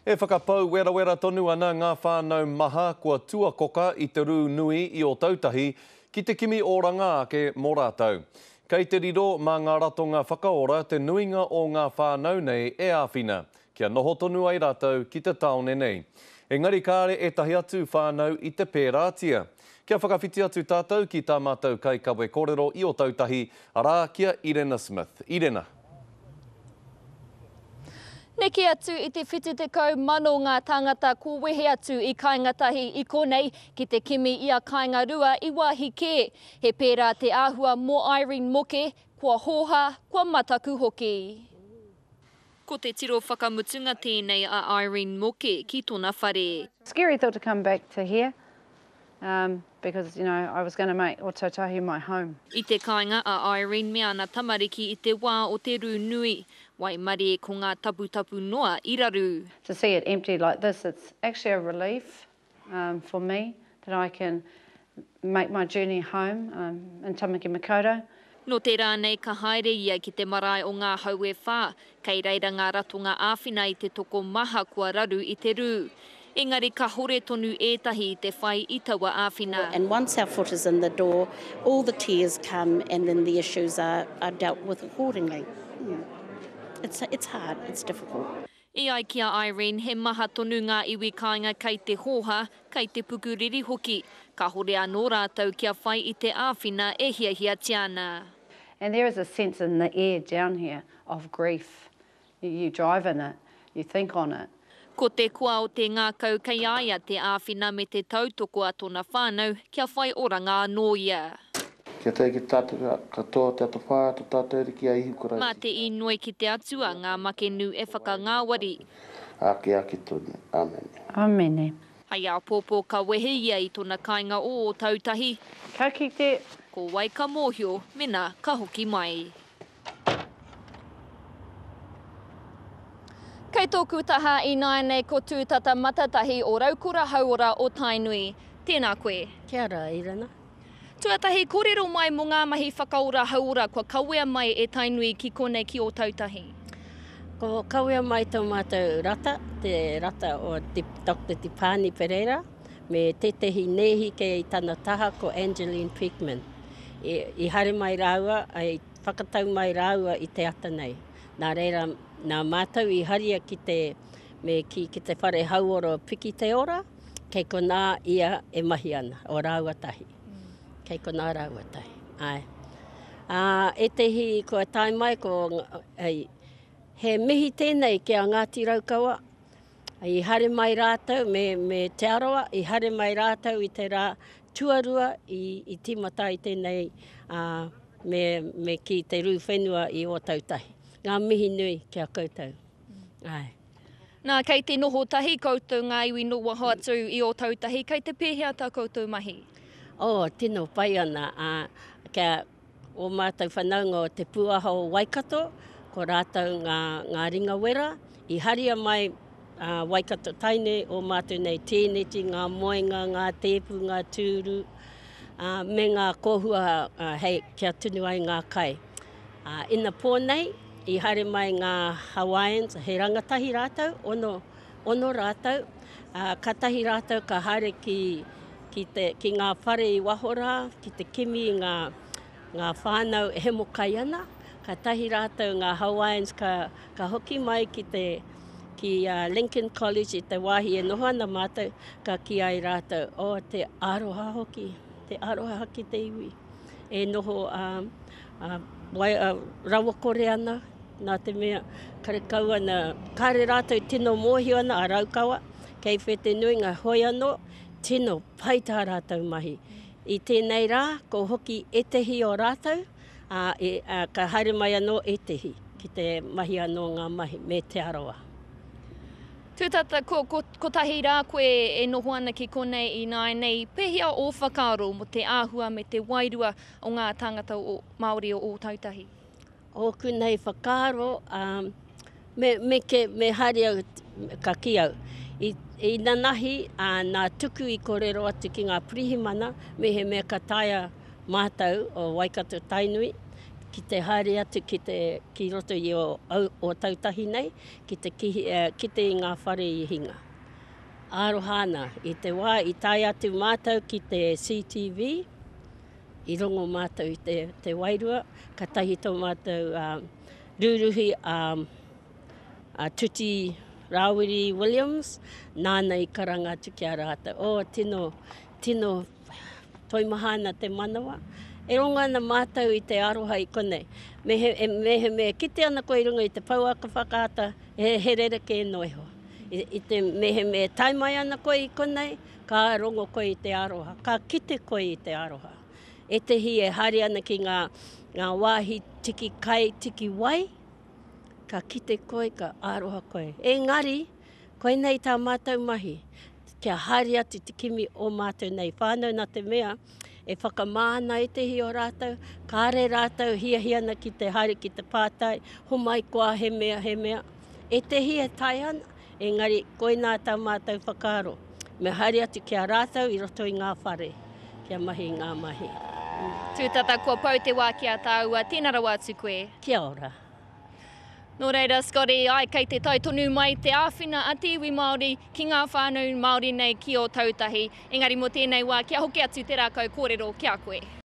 E whakapau werawera tonu ana ngā whānau maha kua tuakoka i te rū nui i Ōtautahi ki te kimi oranga ake mō rātou. Kei te riro mā ngā ratonga whakaora te nuinga o ngā whānau nei e āwhina, kia noho tonu ai rātou ki te tāone nei. Engari kāre ētahi atu whānau i te pērātia. Kia whakawhiti atu tātou ki tā mātou kaikawe kōrero i Ōtautahi, arā, ki a Irena Smith. Irena. Neke atu i te 70,000 ngā tāngata kua wehe atu i Kāinga Tahi i konei ki te kimi i a Kāinga Rua i wāhi kē. He pērā te āhua mō Irene Moke, kua hōhā, kua mataku hoki. Ko te tiro whakamutunga tēnei a Irene Moke ki tona whare. Scary thought to come back to here um, because, you know, I was going to make Ōtautahi my home. I te kāinga a Irene me ana tamariki i te wā o te rū nui. Waimarie ko ngā taputapu noa i raru. To see it empty like this, it's actually a relief um, for me that I can make my journey home um, in Tamaki Makaurau. Nō te rā nei ka haere ia ki te marae o Ngā Hau e Whā, kei reira ngā ratonga āwhina i te tokomaha kua raru i te rū. Engari kahore tonu ētahi i te whai i taua āwhina. And once our foot is in the door, all the tears come and then the issues are, are dealt with accordingly. It's, it's hard, it's difficult. E ai ki a Irene, he maha tonu ngā iwi kāinga kei te hōhā, kei te pukuriri hoki. Kahore anō rātou kia whai i te āwhina e hiahiatia ana. And there is a sense in the air down here of grief. You, you drive in it, you think on it. Ko te koa o te ngākau kei a ia te āwhina me te tautoko a tōna whānau kia whai oranga anō ia. Kia tae ki tātou katoa te atawhai a to tātou Ariki a Ihu Karaiti. Mā te īnoi ki te Atua ngā makenu e whakangāwari. Ake ake tonu. Amene. Amene. Hei āpōpō ka wehe ia i tōna kāinga o Ōtautahi. Ka kite. Ko wai ka mōhio mena ka hoki mai. Kei tōku taha ināianei ko Tūtata Matatahi o Raukura Hauora o Tainui. Tēnā koe. Kia ora, Irena. Tuatahi, kōrero mai mō ngā mahi whakaora hauora kua kawea mai e Tainui ki konei ki Ōtautahi. Ko kawea mai tō mātou rata, te rata o Doctor Dipani Pereira, me tētehi nēhi kei tana taha ko Angeline Peakman. I haere mai rāua, i whakatau mai rāua i te ata nei. Nā reira, nā mātou i haria ki te, me kī, ki te whare hauora o Piki Te Ora, kei konā ia e mahi ana, o rāua tahi. Kei konā rāua tahi, āe. Ā, ētehi kua tae mai ko, hei, he mihi tēnei ki a Ngāti Raukawa, I haere mai rātou me, me Te Arawa, i haere mai rātou i te rā tuarua i, i tīmata ai tēnei, ā, me, me kī te rū whenua i Ōtautahi. Ngā mihi nui ki a koutou. Āe. Nā, kei te noho tahi koutou ngā iwi nō waho atu i Ōtautahi, kei te pēhea tā koutou mahi? Oh, tino pai ana, ā, kia, Ō mātou whanaunga o Te Pūaha o Waikato, ko rātou ngā, ngā ringa wera, i haria mai a Waikato Tainui ō mātou nei tēneti, ngā moenga, ngā tēpu, ngā tūru, ā, me ngā kōhua hei, kia tunu ai ngā kai. Ā, inapō nei, i haere mai ngā Hawaiians, he rangatahi rātou, ono, ono rātou, ā, kātahi rātou ka haere ki, ki te, ki ngā whare i waho rā, ki te kimi i ngā, ngā whānau e hemokai ana, kātahi rātou ngā Hawaiians ka, ka hoki mai ki te, ki Lincoln College i te wāhi e noho ana mātou, ka kī ai rātou, oh, te aroha hoki, te aroha ki te iwi e noho ā, ā, wai, ā, rawakore ana, nā te mea karekau ana, kāre rātou tino mōhio ana a Raukawa, kei whē te nuinga, hoi anō, Tino pai tā rātou mahi. I tēnei rā, ko hoki ētehi o rātou, ā, e, ā, ka haere mai anō ētehi ki te mahi anō ngā mahi me Te Arawa. Tūtata, ko, ko, kotahi rā koe e noho ana ki konei ināianei, pēhea ō whakaaro mō te āhua me te wairua o ngā tāngata o, Māori o Ōtautahi? Ōku nei whakaaro, ā, me, me ke, me haere au, ka kī au, i, i nanahi, ā, nā Tuku i kōrero atu ki ngā pirihimana, mehemea ka taea mātou o Waikato Tainui, ki te haere atu ki te, ki roto i o Ōtautahi nei, ki te kihi, kite i ngā whare i hinga. Aroha ana, i te wā i tae atu mātou ki te CTV, i rongo mātou i te, te wairua, katahi tō mātou rūruhi a, a Tuti Rāwiri Williams, nāna i karanga atu ki a rātou, oh, tino, tino Toimaha ana te manawa. E rongo ana mātou i te aroha i konei. Mehemea e kite ana koe i runga i te pouaka whakaata, he, he rerekē noa iho. I, i te mehemea e tae mai ana koe i konei, ka rongo koe i te aroha, ka kite koe i te aroha. Ētehi e haere ana ki ngā, ngā wāhi tiki kai, tiki wai, ka kite koe, ka aroha koe. Engari, koinei tā mātou mahi, kia haere atu te kimi o mātou nei whānau nā te mea e whakamā ana ētehi o rātou, kāre rātou hiahia ana ki te haere ki te pātai, homai koa he mea, he mea. Ētehi e taea ana, engari koinā tā mātou whakaaro, me haere atu ki a rātou i roto i ngā whare, kia mahi i ngā mahi. Tūtata kua pau te wā ki a tāua, tēnā rawa atu koe. Kia ora. Nō reira, Scotty, āe, kei te tae tonu mai te āwhina a te iwi Māori ki ngā whānau Māori nei ki Ōtautahi. Engari mō tēnei wā, kia hoki atu te rākau kōrero ki a koe.